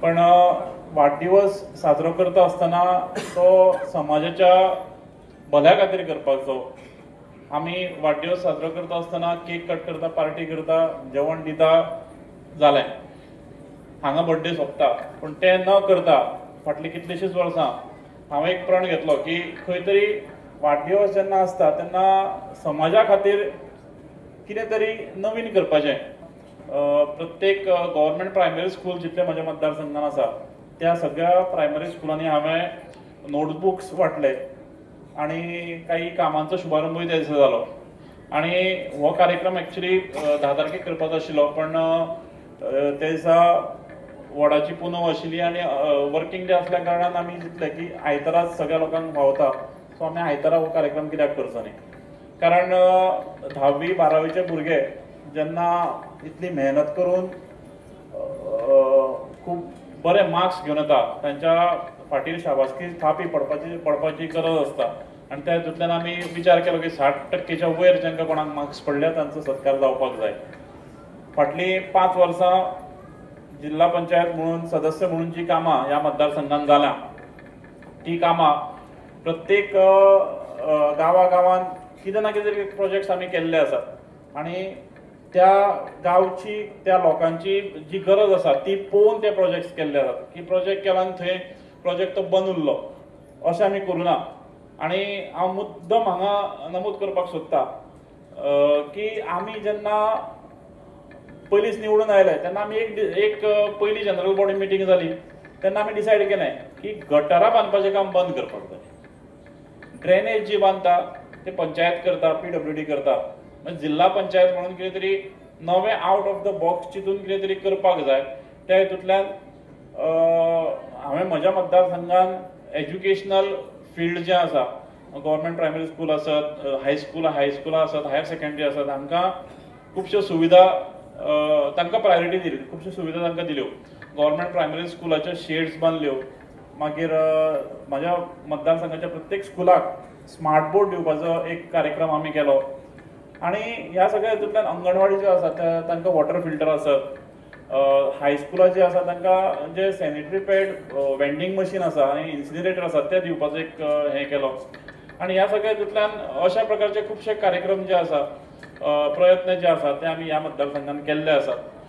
पण वाडदिवस साजरो करता आसतना तो समाजाच्या भल्या खातीर करपाचो. आमी वाडदिवस साजरो करता आसतना केक कट करता, पार्टी करता, जेवण दिता, जालें, हांगा बर्थडे सोंपता. पूण तें न करता फाटलीं कितलींशींच वर्सां हांवें एक प्रण घेतलो की खंय तरी वाडदिवस जेन्ना आसता तेन्ना समाजा खातीर कितें तरी नवीन करपाचें. प्रत्येक गव्हर्मेंट प्रायमरी स्कूल जितले म्हज्या मतदारसंघान आसा त्या सगळ्या प्रायमरी स्कुलांनी हांवें नोटबुक्स वांटले आनी काही कामांचो शुभारंभूय त्या दिसा जालो. आनी हो कार्यक्रम एक्चुली 10 तारखेक करपाचो आशिल्लो, पण त्या दिसा वडाची पुनव आशिल्ली आनी वर्किंग डे आसल्या कारणान आमी चिंतलें की आयताराच सगळ्या लोकांक फावता, सो आमी आयतारा हो कार्यक्रम कित्याक करचो न्ही. कारण 10वी 12वीचे भुरगे जेन्ना इतली मेहनत करून खूब बरे मार्क्स घेवन येता, तांच्या फाटीर शाबासकी थापी पडपाची गरज आसता. आनी त्या हितूंतल्यान आमी विचार केलो की 60%च्या वयर जांकां कोणाक मार्क्स पडल्या तांचो सत्कार जावपाक जाय. फाटलीं 5 वर्सां जिल्हा पंचायत म्हणून सदस्य म्हणून जी कामां ह्या मतदारसंघान जाल्या ती कामां प्रत्येक गांवा गांवान कितें ना कितें तरी प्रोजेक्ट्स आमी केल्ले आसात आनी त्या गांवची त्या लोकांची जी गरज आसा ती पळोवन ते प्रोजेक्ट्स केल्ले आसात. की प्रोजेक्ट केला आनी थंय प्रोजेक्ट तो बंद उरलो अशें आमी करूं ना. आनी हांव मुद्दम हांगा नमूद करपाक सोदता की आमी जेन्ना पयलींच निवडून आयले तेन्ना आमी एक पयली जनरल बॉडी मिटींग जाली तेन्ना आमी डिसायड केलें की गटारां बांदपाचें काम बंद करपाक जाय. ड्रेनेज जी बांदता ते पंचायत करता, PWD करता, म्हणजे जिल्हा पंचायत म्हणून कितें तरी नवें आवट ऑफ the box चिंतून कितें तरी करपाक जाय. त्या हितूंतल्यान हांवें म्हज्या मतदारसंघान एज्युकेशनल फिल्ड जें आसा, गव्हर्मेंट प्रायमरी स्कूल आसत, हायस्कुलां आसत, हायर सेकेंडरी आसत, हांकां खुबश्यो सुविधा तांकां प्रायोरिटी दिली, खुबश्यो सुविधा तांकां दिल्यो. गव्हर्मेंट प्रायमरी स्कुलाच्यो शेड्स बांदल्यो. मागीर म्हज्या मतदारसंघाच्या प्रत्येक स्कुलाक स्मार्ट बोर्ड दिवपाचो एक कार्यक्रम आमी केलो. आनी ह्या सगळ्या हितूंतल्यान अंगणवाडी ज्यो आसा तांकां वॉटर फिल्टर आसत, हायस्कुलां जी आसा तांकां जे सॅनिटरी पॅड वेंडींग मशीन आसा आनी इन्सिनरेटर आसा ते दिवपाचो एक हें केलो. आनी ह्या सगळ्या हितूंतल्यान अशा प्रकारचे खुबशे कार्यक्रम जे आसा, प्रयत्न जे आसा ते आमी ह्या मतदारसंघान केल्ले आसात.